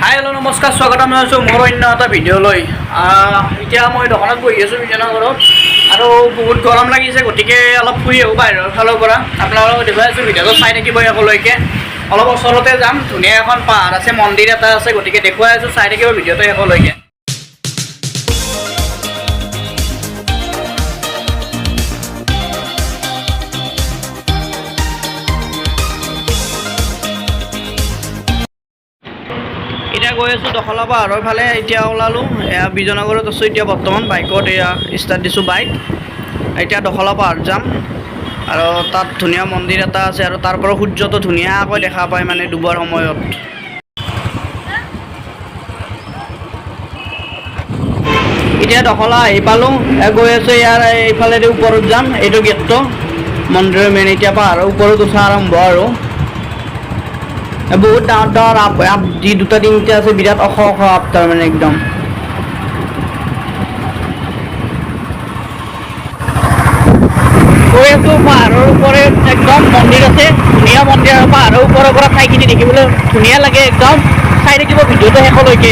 Hi hello' নমস্কাৰ, স্বাগতম জনাইছোঁ মোৰ অন্য এটা ভিডিঅ'লৈ। এতিয়া মই দোকানত বহি আছোঁ বিজয়নগৰত আৰু বহুত গৰম লাগিছে, গতিকে অলপ ফুৰি আহোঁ বাহিৰৰ ফালৰ পৰা। আপোনালোকক দেখুৱাই আছোঁ, ভিডিঅ'টো চাই থাকিব শেষলৈকে। অলপ ওচৰতে যাম, ধুনীয়া এখন পাহাৰ আছে, মন্দিৰ এটা আছে, গতিকে দেখুৱাই আছোঁ, চাই থাকিব ভিডিঅ'টো শেষলৈকে। এতিয়া গৈ আছোঁ দখলা পাহাৰৰ ফালে। এতিয়া ওলালোঁ, এয়া বিজয়নগৰত আছোঁ এতিয়া বৰ্তমান। বাইকত এয়া ষ্টাৰ্ট দিছোঁ বাইক। এতিয়া দখলা পাহাৰ যাম আৰু তাত ধুনীয়া মন্দিৰ এটা আছে আৰু তাৰ পৰা সূৰ্যটো ধুনীয়াকৈ দেখা পায়, মানে ডুবৰ সময়ত। এতিয়া দখলা আহি পালোঁ, গৈ আছোঁ ইয়াৰ এইফালেদি ওপৰত যাম। এইটো গেটটো মন্দিৰৰ মেইন। এতিয়া পাহাৰৰ ওপৰত উঠা আৰম্ভ আৰু বহুত ডাঙৰ ডাঙৰ আপ আপ যি দুটা তিনিটা আছে, বিৰাট ওখ ওখ আপ, তাৰমানে একদম। গৈ আছোঁ পাহাৰৰ ওপৰে, একদম মন্দিৰ আছে, ধুনীয়া মন্দিৰ আৰু পাহাৰৰ ওপৰৰ পৰা ঠাইখিনি দেখিবলৈ ধুনীয়া লাগে একদম। চাই থাকিব ভিডিঅ'টো শেষলৈকে।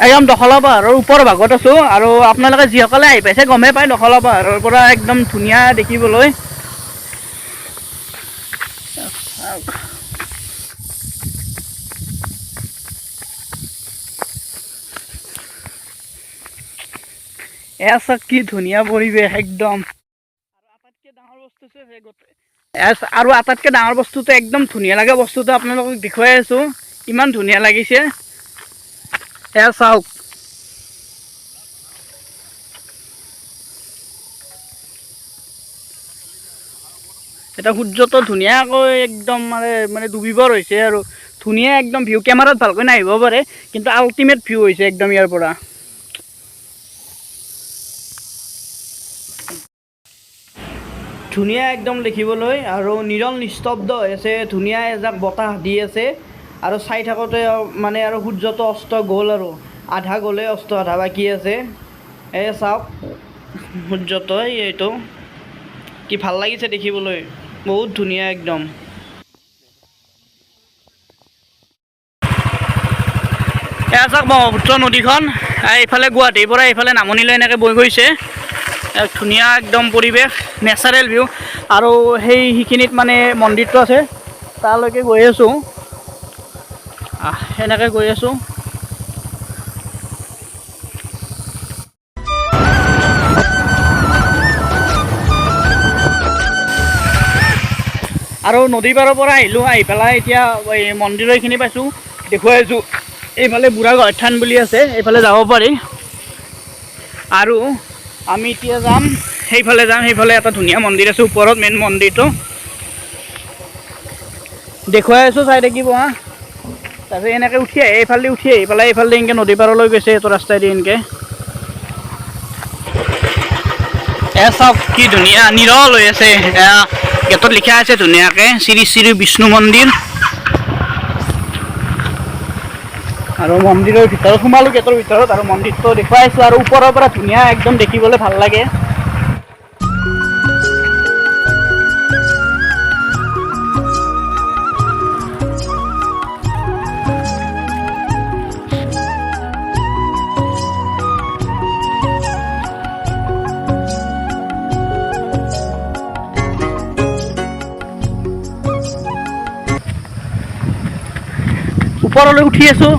একদম দখলা পাহাৰৰ ওপৰ ভাগত আছোঁ আৰু আপোনালোকে যিসকলে আহি পাইছে গমেই পায়, দখলা পাহাৰৰ পৰা একদম ধুনীয়া দেখিবলৈ। এয়া চাওক কি ধুনীয়া পৰিৱেশ একদম। আৰু আটাইতকৈ ডাঙৰ বস্তুটো একদম ধুনীয়া লাগে বস্তুটো আপোনালোকক দেখুৱাই আছোঁ, ইমান ধুনীয়া লাগিছে। এয়া চাওক, এতিয়া সূৰ্যটো ধুনীয়াকৈ একদম মানে মানে ডুবিবৰ হৈছে আৰু ধুনীয়া একদম ভিউ। কেমেৰাত ভালকৈ নাহিব পাৰে, কিন্তু আল্টিমেট ভিউ হৈছে একদম ইয়াৰ পৰা। ধুনীয়া একদম দেখিবলৈ আৰু নিৰল নিস্তব্ধ হৈ আছে, ধুনীয়া এজাক বতাহ দি আছে আৰু চাই থাকোঁতে মানে আৰু সূৰ্যটো অস্ত গ'ল আৰু আধা গ'লে অস্ত, আধা বাকী আছে। এই চাওক সূৰ্যটো, এইটো কি ভাল লাগিছে দেখিবলৈ, বহুত ধুনীয়া একদম। এয়া চাওক ব্ৰহ্মপুত্ৰ নদীখন, এইফালে গুৱাহাটীৰ পৰা এইফালে নামনিলৈ এনেকৈ বৈ গৈছে। এক ধুনীয়া একদম পৰিৱেশ, নেচাৰেল ভিউ। আৰু সেইখিনিত মানে মন্দিৰটো আছে, তালৈকে গৈ আছোঁ। সেনেকৈ গৈ আছোঁ। আৰু নদী পাৰৰ পৰা আহিলোঁ, আহি পেলাই এতিয়া এই মন্দিৰৰ এইখিনি পাইছোঁ, দেখুৱাই আছোঁ। এইফালে বুঢ়া গোহাঁই থান বুলি আছে, এইফালে যাব পাৰি। আৰু আমি এতিয়া যাম সেইফালে যাম, সেইফালে এটা ধুনীয়া মন্দিৰ আছে ওপৰত, মেইন মন্দিৰটো দেখুৱাই আছোঁ, চাই থাকিব। হা, তাৰপিছত এনেকৈ উঠি আহি এইফালে উঠি আহি পেলাই এইফালে এনেকৈ নদী পাৰলৈ গৈছে এইটো ৰাস্তাইদি এনেকৈ। এয়া চাওক কি ধুনীয়া নিৰল হৈ আছে। এয়া গেটত লিখা আছে ধুনীয়াকৈ শ্ৰী শ্ৰী বিষ্ণু মন্দিৰ। আৰু মন্দিৰৰ ভিতৰত সোমালোঁ, গেটৰ ভিতৰত, আৰু মন্দিৰটো দেখুৱাইছোঁ আৰু ওপৰৰ পৰা ধুনীয়া একদম দেখিবলৈ ভাল লাগে। ওপৰলৈ উঠি আছোঁ,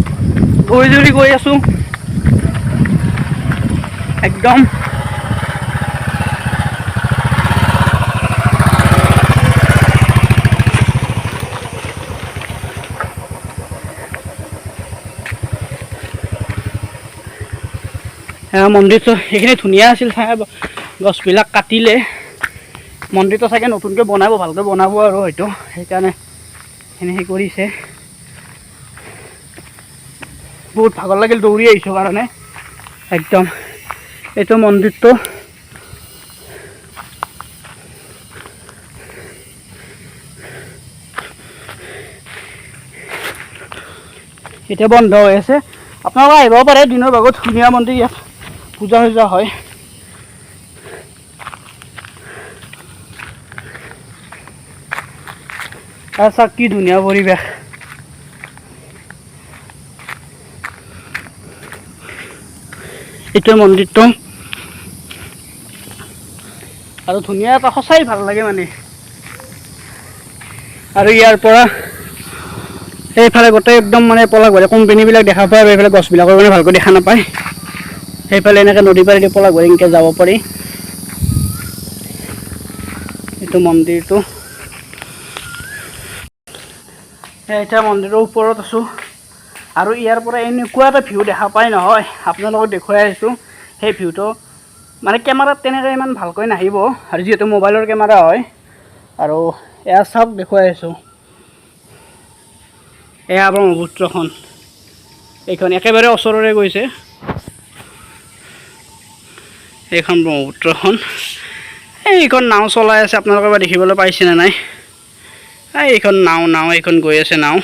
দৌৰি দৌৰি গৈ আছোঁ একদম। মন্দিৰটো সেইখিনি ধুনীয়া আছিল, গছবিলাক কাটিলে। মন্দিৰটো চাগে নতুনকৈ বনাব, ভালকৈ বনাব আৰু হয়তো, সেইকাৰণে সেনেকৈ কৰিছে। বহুত ভাগৰ লাগিল দৌৰি আহিছোঁ কাৰণে একদম। এইটো মন্দিৰটো এতিয়া বন্ধ হৈ আছে, আপোনালোকে আহিব পাৰে দিনৰ ভাগত। ধুনীয়া মন্দিৰ, ইয়াত পূজা চূজা হয়। চাওক কি ধুনীয়া পৰিৱেশ। এইটো মন্দিৰটো আৰু ধুনীয়া এটা, সঁচাই ভাল লাগে মানে। আৰু ইয়াৰ পৰা সেইফালে গোটেই একদম মানে পলাশবাৰী কোম্পেনীবিলাক দেখা পায়, আৰু এইফালে গছবিলাকৰ কাৰণে ভালকৈ দেখা নাপায়। সেইফালে এনেকৈ নদী পাৰেদি পলাশবাৰী এনেকৈ যাব পাৰি। এইটো মন্দিৰটো। এতিয়া মন্দিৰৰ ওপৰত আছোঁ আৰু ইয়াৰ পৰা এনেকুৱা এটা ভিউ দেখা পায় নহয়, আপোনালোকক দেখুৱাই আছোঁ। সেই ভিউটো মানে কেমেৰাত তেনেকৈ ইমান ভালকৈ নাহিব, আৰু যিহেতু মোবাইলৰ কেমেৰা হয়। আৰু এয়া চাওক, দেখুৱাই আছোঁ। এয়া ব্ৰহ্মপুত্ৰখন, এইখন একেবাৰে ওচৰৰে গৈছে এইখন ব্ৰহ্মপুত্ৰখন। এইখন নাও চলাই আছে, আপোনালোকে বা দেখিবলৈ পাইছেনে নাই। এইখন নাও, নাও এইখন গৈ আছে নাও।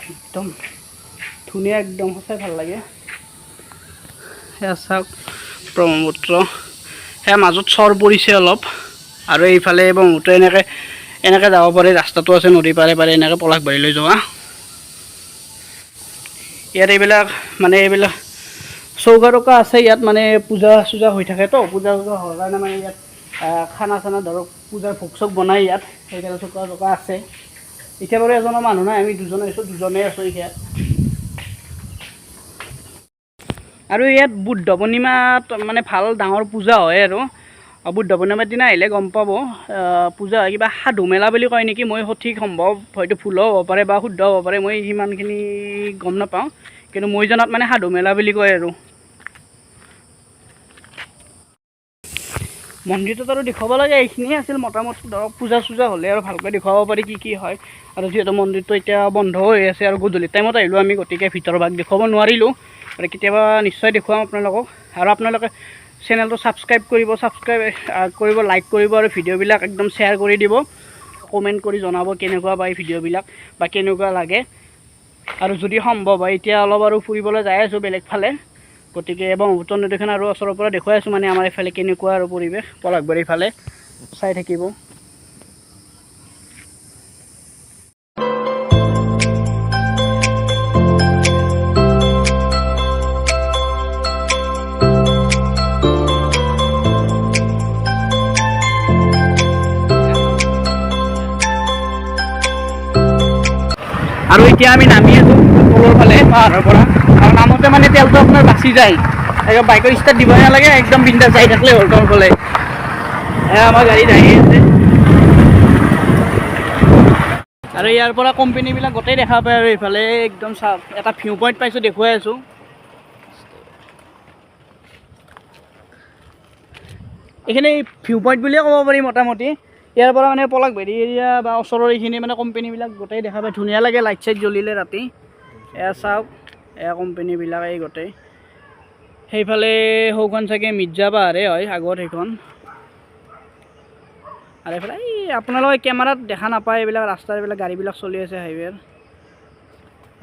একদম ধুনীয়া, একদম সঁচাই ভাল লাগে। সেয়া চাওক ব্ৰহ্মপুত্ৰ, সেয়া মাজত চৰ পৰিছে অলপ। আৰু এইফালে ব্ৰহ্মপুত্ৰ এনেকৈ এনেকৈ যাব পাৰি, ৰাস্তাটো আছে নদী পাৰে পাৰে এনেকৈ পলাশবাৰীলৈ যোৱা। ইয়াত এইবিলাক মানে এইবিলাক চৌকা টৌকা আছে, ইয়াত মানে পূজা চূজা হৈ থাকেতো, পূজা চূজা হোৱাৰ কাৰণে মানে ইয়াত খানা চানা ধৰক পূজাৰ ভোগ চোগ বনাই ইয়াত, সেইকাৰণে চৌকা টৌকা আছে। এতিয়া বাৰু এজনো মানুহ নাই, আমি দুজনে আছোঁ, দুজনেই আছোঁ ইয়াত। আৰু ইয়াত বুদ্ধ পূৰ্ণিমাত মানে ভাল ডাঙৰ পূজা হয় আৰু বুদ্ধ পূৰ্ণিমাৰ দিনা আহিলে গম পাব। পূজা হয়, কিবা সাধু মেলা বুলি কয় নেকি, মই সঠিক সম্ভৱ হয়তো ভুলো হ'ব পাৰে বা শুদ্ধ হ'ব পাৰে, মই সিমানখিনি গম নাপাওঁ, কিন্তু মই জনাত মানে সাধু মেলা বুলি কয়। আৰু মন্দিৰটোত আৰু দেখুৱাব লাগে এইখিনিয়ে আছিল মোটামুটি, ধৰক পূজা চূজা হ'লে আৰু ভালকৈ দেখুৱাব পাৰি কি কি হয়। আৰু যিহেতু মন্দিৰটো এতিয়া বন্ধ হৈ আছে আৰু গধূলি টাইমত আহিলোঁ আমি, গতিকে ভিতৰৰ ভাগ দেখুৱাব নোৱাৰিলোঁ। আৰু কেতিয়াবা নিশ্চয় দেখুৱাম আপোনালোকক। আৰু আপোনালোকে চেনেলটো ছাবস্ক্ৰাইব কৰিব, ছাবস্ক্ৰাইব কৰিব, লাইক কৰিব, আৰু ভিডিঅ'বিলাক একদম শ্বেয়াৰ কৰি দিব, কমেণ্ট কৰি জনাব কেনেকুৱা পায় ভিডিঅ'বিলাক বা কেনেকুৱা লাগে। আৰু যদি সম্ভৱ হয় এতিয়া অলপ আৰু ফুৰিবলৈ যাই আছোঁ বেলেগ ফালে, গতিকে ব্ৰহ্মপুত্ৰ নদীখন আৰু ওচৰৰ পৰা দেখুৱাই আছোঁ মানে আমাৰ এইফালে কেনেকুৱা আৰু পৰিৱেশ পলাশবাৰীৰ ফালে চাই থাকিব। আৰু এতিয়া আমি নামি আছোঁ তলৰ ফালে পাহাৰৰ পৰা, আৰু নামোতে মানে তেলটো আপোনাৰ বাচি যায়, একদম বাইকৰ ষ্টাৰ্ট দিবই নালাগে, একদম বিন্দাছ যাই থাকিলে হ'ল তলৰ ফালে। এয়া আমাৰ গাড়ীত আহি আছে। আৰু ইয়াৰ পৰা কোম্পেনীবিলাক গোটেই দেখা পায়। আৰু এইফালে একদম চাওক এটা ভিউ পইণ্ট পাইছোঁ, দেখুৱাই আছোঁ। এইখিনি ভিউ পইণ্ট বুলিয়ে ক'ব পাৰি মোটামুটি। ইয়াৰ পৰা মানে পলাশবাৰী এৰিয়া বা ওচৰৰ এইখিনি মানে কোম্পেনীবিলাক গোটেই দেখা পায়, ধুনীয়া লাগে লাইট চাইট জ্বলিলে ৰাতি। এয়া চাওক, এয়া কোম্পেনীবিলাক এই গোটেই। সেইফালে সৌখন চাগে মিৰ্জা পাহাৰে হয় আগত সেইখন। আৰু এইফালে এই আপোনালোকে কেমেৰাত দেখা নাপায় এইবিলাক ৰাস্তাৰ এইবিলাক গাড়ীবিলাক চলি আছে হাইৱেৰ।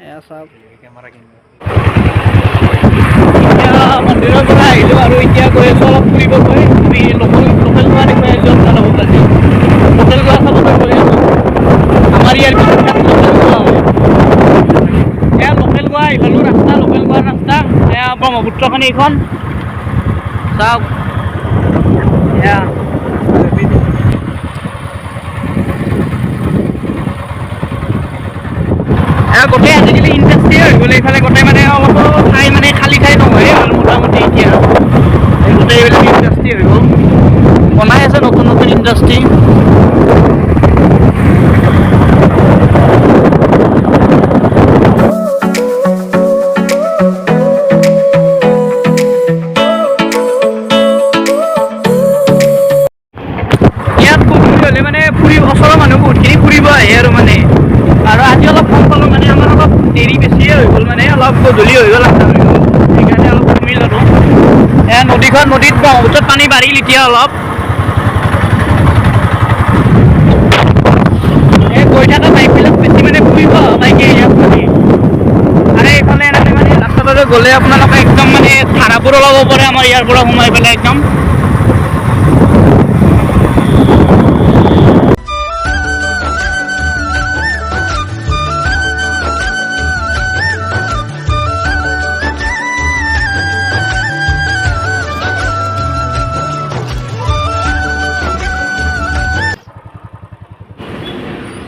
এয়া চাওক, এতিয়া মন্দিৰৰ পৰা আহিলোঁ আৰু এতিয়া গৈ আছোঁ অলপ ফুৰিব গৈ। আমি লোকেল লোকেল গোৱা দেখুৱাই আছোঁ আপোনালোকক, আজি লোকেল গোৱা চাবলৈ গৈ আছোঁ। আমাৰ ইয়াৰ বিখ্যাত লোকেল গোৱা হয়। এয়া লোকেল গোৱা, এইফালেও ৰাস্তা লোকেল গোৱাৰ ৰাস্তা। এয়া ব্ৰহ্মপুত্ৰখন এইখন চাওক। এয়া গোটেই আজিকালি ইণ্ডাষ্ট্ৰি হৈ গ'ল এইফালে গোটেই, মানে অলপো ঠাই মানে খালী ঠাই নহয় হ'ল মোটামুটি এতিয়া। গোটেই এইবিলাক ইণ্ডাষ্ট্ৰি হৈ গ'ল, বনাই আছে নতুন নতুন ইণ্ডাষ্ট্ৰি। হৈ গ'ল, মানে অলপ গধূলি হৈ গ'ল, আন্ধাৰ হৈ গ'ল, সেইকাৰণে অলপ কমিল আৰু। এয়া নদীখন, নদীত ব্ৰহ্মপুত্ৰত পানী বাঢ়িল এতিয়া অলপ। এই গৈ থকা বাইকবিলাক বেছি মানে ফুৰিব বাইকে ইয়াত মানে। আৰু এইফালে এনেকৈ মানে ৰাস্তাটোৰে গ'লে আপোনালোকে একদম মানে ধাৰাবোৰ ওলাব পাৰে আমাৰ ইয়াৰ পৰা সোমাই পেলাই একদম।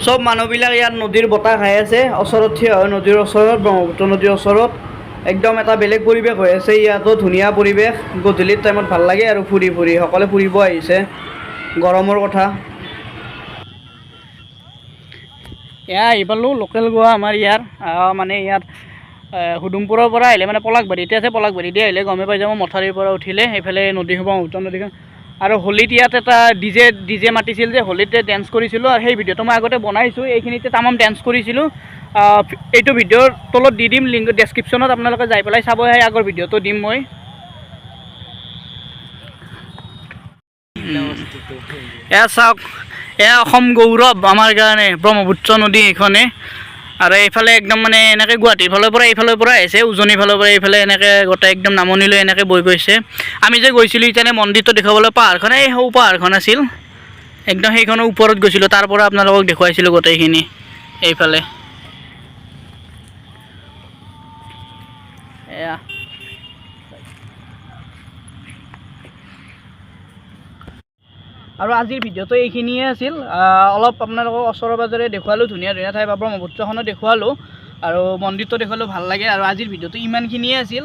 চব মানুহবিলাক ইয়াত নদীৰ বতাহ খাই আছে, ওচৰত থিয় হৈ নদীৰ ওচৰত, ব্ৰহ্মপুত্ৰ নদীৰ ওচৰত একদম এটা বেলেগ পৰিৱেশ হৈ আছে ইয়াতো, ধুনীয়া পৰিৱেশ। গধূলিৰ টাইমত ভাল লাগে আৰু ফুৰি ফুৰি, সকলোৱে ফুৰিব আহিছে, গৰমৰ কথা। এয়া আহি পালোঁ লোকেল গোৱা আমাৰ ইয়াৰ, মানে ইয়াত হুদুমপুৰৰ পৰা আহিলে মানে পলাশবাৰীতে আছে, পলাশবাৰীতে আহিলে গমেই পাই যাব মথাউৰিৰ পৰা উঠিলে সেইফালে নদী, ব্ৰহ্মপুত্ৰ নদীখন। আৰু হোলীত ইয়াত এটা ডিজে মাতিছিল যে হোলীতে ডেন্স কৰিছিলোঁ, আৰু সেই ভিডিঅ'টো মই আগতে বনাইছোঁ, এইখিনিতে তামাম ডেন্স কৰিছিলোঁ। এইটো ভিডিঅ'ৰ তলত দি দিম লিংক ডেছক্ৰিপশ্যনত, আপোনালোকে যাই পেলাই চাব, সেই আগৰ ভিডিঅ'টো দিম মই। এয়া চাওক, এয়া অসম গৌৰৱ আমাৰ কাৰণে ব্ৰহ্মপুত্ৰ নদী এইখনে। আৰু এইফালে একদম মানে এনেকৈ গুৱাহাটীৰ ফালৰ পৰা এইফালৰ পৰা আহিছে, উজনিৰ ফালৰ পৰা এইফালে এনেকৈ গোটেই একদম নামনিলৈ এনেকৈ বৈ গৈছে। আমি যে গৈছিলোঁ ইতেনে মন্দিৰটো দেখুৱাবলৈ, পাহাৰখন এই সৰু পাহাৰখন আছিল একদম, সেইখনৰ ওপৰত গৈছিলোঁ, তাৰ পৰা আপোনালোকক দেখুৱাইছিলোঁ গোটেইখিনি এইফালে। এয়া আৰু আজিৰ ভিডিঅ'টো এইখিনিয়ে আছিল। অলপ আপোনালোকক ওচৰে পাজৰে দেখুৱালোঁ, ধুনীয়া ধুনীয়া ঠাই বা ব্ৰহ্মপুত্ৰখনো দেখুৱালোঁ আৰু মন্দিৰটো দেখুৱালোঁ, ভাল লাগে। আৰু আজিৰ ভিডিঅ'টো ইমানখিনিয়ে আছিল।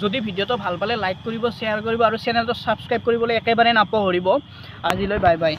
যদি ভিডিঅ'টো ভাল পালে লাইক কৰিব, শ্বেয়াৰ কৰিব আৰু চেনেলটো ছাবস্ক্ৰাইব কৰিবলৈ একেবাৰে নাপাহৰিব। আজিলৈ বাই বাই।